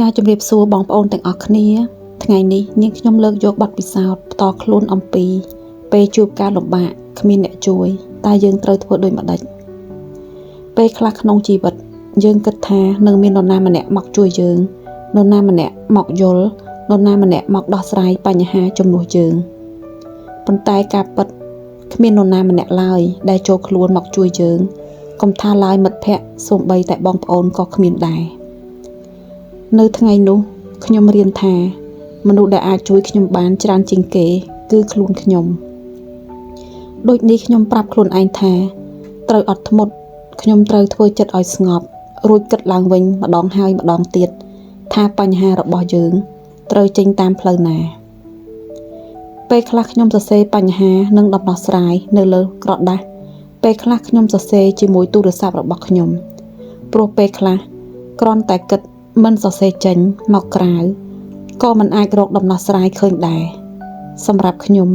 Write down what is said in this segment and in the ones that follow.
ចាជំរាបសួរបងប្អូនទាំងអស់គ្នាថ្ងៃនេះនាងខ្ញុំលើកយកបទពិសោធន៍ផ្ទាល់ខ្លួនអំពីពេលជួបការលំបាកគ្មានអ្នកជួយតើយើងត្រូវធ្វើដូចម្តេចពេលខ្លះក្នុងជីវិតយើងគិតថានឹងមាននរណាម្នាក់មកជួយយើងនរណាម្នាក់មកយល់នរណាម្នាក់មកដោះស្រាយបញ្ហាជំនួសយើងប៉ុន្តែការពិតគ្មាននរណាម្នាក់ឡើយដែលចូលខ្លួនមកជួយយើងកុំថាឡើយមិត្តភ័ក្តិសូម្បីតែបងប្អូនក៏គ្មានដែរនៅថ្ងៃនោះខ្ញុំរៀនថាមនុស្សដែលអាចជួយខ្ញុំបានច្រើនជាងគេគឺខ្លួនខ្ញុំដូចនេះខ្ញុំប្រាប់ខ្លួនឯងថាត្រូវអត់ធ្មត់ខ្ញុំត្រូវធ្វើចិត្តឲ្យស្ងប់រួចគិតឡើងវិញម្ដងហើយម្ដងទៀតថាបញ្ហារបស់យើងត្រូវចេញតាមផ្លូវណាពេលខ្លះខ្ញុំសរសេរបញ្ហានិងដំណោះស្រាយនៅលើក្រដាសពេលខ្លះខ្ញុំសរសេរជាមួយទូរស័ព្ទរបស់ខ្ញុំព្រោះពេលខ្លះគ្រាន់តែគិតមិនសរសេរចេញមកក្រៅក៏មិនអាចរកដំណោះស្រាយឃើញដែរសម្រាប់ខ្ញុំ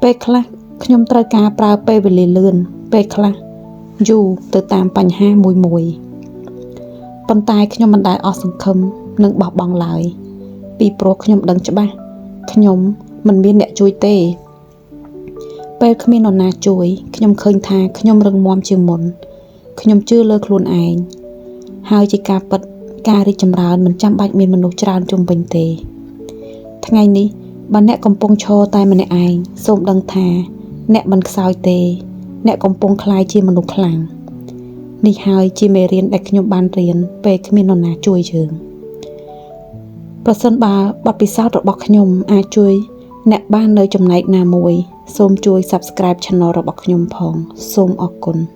ពេលខ្លះខ្ញុំត្រូវការប្រើពេលវេលាលឿនពេលខ្លះយូរទៅតាមបញ្ហាមួយមួយប៉ុន្តែខ្ញុំមិនដែលអស់សង្ឃឹមនិងបោះបង់ឡើយពីព្រោះខ្ញុំដឹងច្បាស់ខ្ញុំមិនមានអ្នកជួយទេពេលគ្មាននរណាជួយខ្ញុំឃើញថាខ្ញុំរឹងមាំជាងមុនខ្ញុំជឿលើខ្លួនឯងហើយជាការពិតការរីកចម្រើនមិនចាំបាច់មានមនុស្សច្រើនជុំវិញទេថ្ងៃនេះបើអ្នកកំពុងឈរតែម្នាក់ឯងសូមដឹងថាអ្នកមិនខ្សោយទេអ្នកកំពុងក្លាយជាមនុស្សខ្លាំងនេះហើយជាមេរៀនដែលខ្ញុំបានរៀនពេលគ្មាននរណាជួយយើងប្រសិនបើបទពិសោធន៍របស់ខ្ញុំអាចជួយអ្នកបាននៅចំណែកណាមួយសូមជួយ Subscribe Channel របស់ខ្ញុំផងសូមអរគុណ។